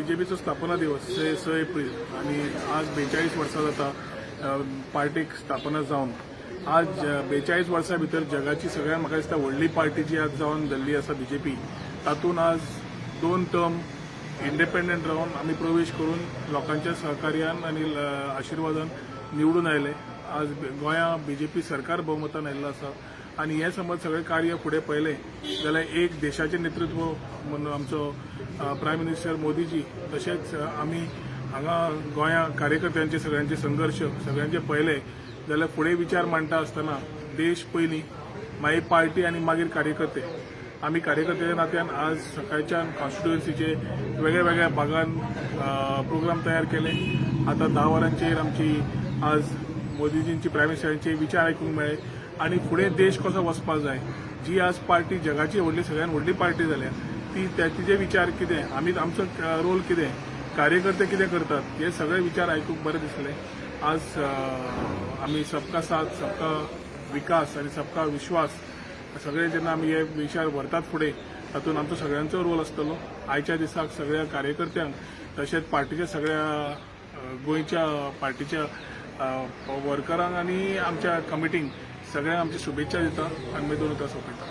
बीजेपीचो स्थापना दिवस 6 एप्रील आणि आज 42 वर्सां जाता पार्टीक स्थापना जावन. आज 42 वर्सां भितर जगाची सगळ्यात म्हाका दिसता व्हडली पार्टी जी आज जावन जाल्ली आसा बीजेपी, तातूंत आज दोन टर्म इंडिपेंडंट रावन आमी प्रवेश करून लोकांच्या सहकार्यान आनी आशिर्वादान निवडून आयले. आज गोंया बीजेपी सरकार बहुमतान आयिल्लो आसा आनी हें समज सगळें कार्य फुडें पळयलें जाल्यार एक देशाचें नेतृत्व म्हूण आमचो प्रायम मिनिस्टर मोदीजी, तशेंच आमी हांगा गोंया कार्यकर्त्यांचे सगळ्यांचे संघर्श सगळ्यांचे पळयले जाल्यार फुडें विचार मांडटा आसतना देश पयलीं, मागीर पार्टी आनी मागीर कार्यकर्ते. आमी कार्यकर्त्याच्या नात्यान आज सकाळच्यान कॉन्स्टिट्युएन्सीचे वेगळ्या वेगळ्या भागान प्रोग्राम तयार केले. आतां 10 वरांचेर आमची आज मोदीजींची, प्रायम मिनिस्टरांचे विचार आयकूंक मेळ्ळे आनी फुडें देश कसो वचपाक जाय, जी आज पार्टी जगाची व्हडली, सगळ्यात व्हडली पार्टी जाल्या, ती तिचे विचार कितें, आमी आमचो रोल कितें, कार्यकर्ते कितें करतात, हे सगळे विचार आयकूंक बरें दिसले. आज आमी सबका साथ, सबका विकास आनी सबका विश्वास सगळे जेन्ना आमी हे विचार व्हरतात फुडें, तातूंत आमचो सगळ्यांचो रोल आसतलो. आयच्या दिसाक सगळ्या कार्यकर्त्यांक तशेंच पार्टीच्या सगळ्या गोंयच्या पार्टीच्या वर्करांक आनी आमच्या कमिटींक सगळ्यांक आमची शुभेच्छा दिता आनी मागीर दोन उतरां सोंपयता.